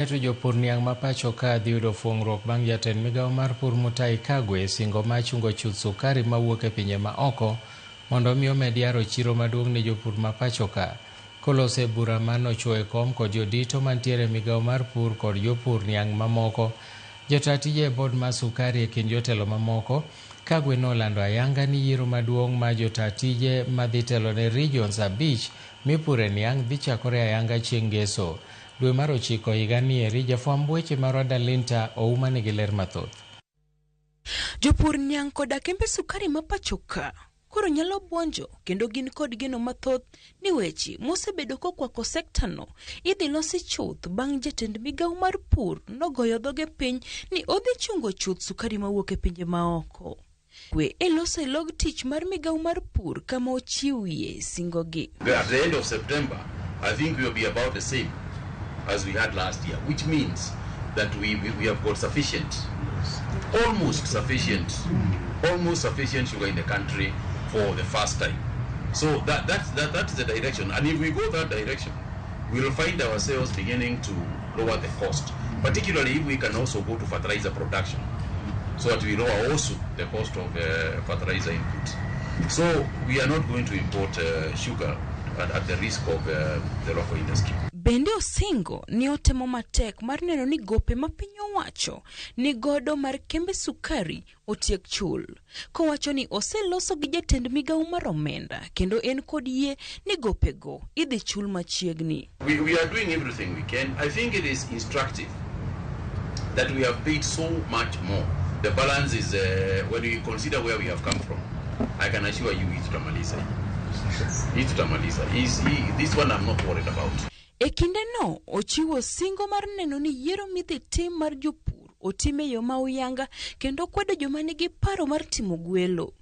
To jopur niang' ma pacho ka dhi yudo fuong'ruok bang' jatend migawo mar pur Mutahi Kagwe singo mar chungo chuth sukari mawuok e pinje ma oko mondo mi omed yaro chiro maduong' ne jopur ma pacho ka. Koloso e bura manochuo e kom kod jodito mantiere e migawo mar pur kod jopur niang' mamoko. Jata tije e board mar sukari e kind jotelo mamoko, Kagwe nolando ayanga ni yiero maduong' mar jota tije madhi telo ne regions 5 mipure niang' dhi chakore ayanga chieng' ngeso. Dwe mar 9 higa nieri, jafwamb weche marwa Dalinta Ouma nigi ler mathoth. Jopur niang' koda kembe sukari ma pacho ka koro nyalo buonjo kendo gin kod geno mathoth ni weche mosebedo kokwako sekta no idhi losi chuth bang' jatend migawo mar pur nogoyo dhoge piny ni odhi chungo chuth sukari mawuok e pinje maoko. Kwe e loso e log tich mar migawo mar pur kama ochiwie singogi. At the end of September, I think we will be about the same as we had last year, which means that we have got sufficient, almost sufficient, almost sufficient sugar in the country for the first time. So that is the direction. And if we go that direction, we will find ourselves beginning to lower the cost, particularly if we can also go to fertilizer production, so that we lower also the cost of fertilizer input. So we are not going to import sugar at the risk of the local industry. Bende osingo ni otemo matek mar neno ni gope ma piny owacho ni godo mar kembe sukari otiek chul. Kowacho ni oseloso gi jatend migawo mar omenda kendo en kod yie ni gopego idhi chul machiegni. We are doing everything we can. I think it is instructive that we have paid so much more. The balance is, when you consider where we have come from, I can assure you it's tutamaliza. It's tutamaliza. This one I'm not worried about. E kinde no, ochiwo singo mar neno ni yiero midhi tim mar jopur otim e yo ma uyanga kendo kwedo joma nigi paro mar timo gwelo.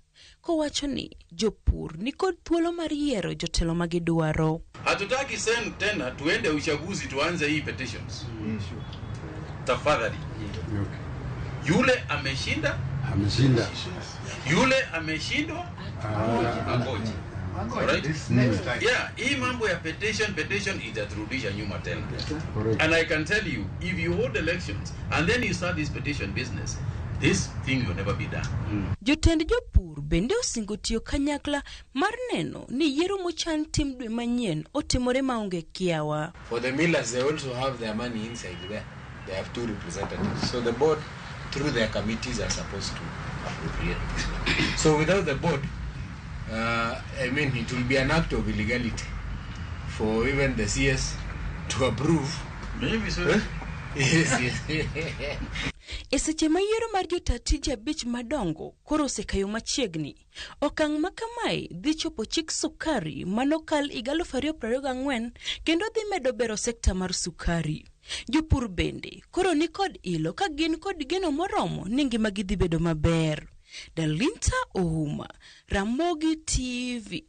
Kowacho ni jopur nikod thuolo mar yiero jotelo ma gidwaro. Hatutaki sen tena tuende uchaguzi tuanze hii petitions. Tafadhali. Yule ameshinda, ameshinda. Yule ameshindwa, angoje. Alright? Yeah, hii mambo ya petition itaturudisha nyuma tena. And I can tell you, if you hold elections and then you start this petition business, this thing will never be done. Jotend jopur bende osingo tiyo kanyakla mar neno ni yiero mochan tim dwe manyien otimore maonge kiawa. For the millers, they also have their money inside there. They have 2 representatives. So the board, through their committees, are supposed to appropriate this money. So without the board, it will be an act of illegality for even the CS to approve. Maybe so. Huh? Yes, yes. E seche ma yiero mar jota tije 5 madongo koro osekayo machiegni, okang' ma kamae dhi chopo chik sukari manokal higa aluf ariyo piero ariyo gang'wen kendo dhi medo bero sekta mar sukari. Jopur bende koro ni kod ilo ka gin kod geno moromo ni ngimagi dhi bedo maber. Dalinta Ouma, Ramogi TV.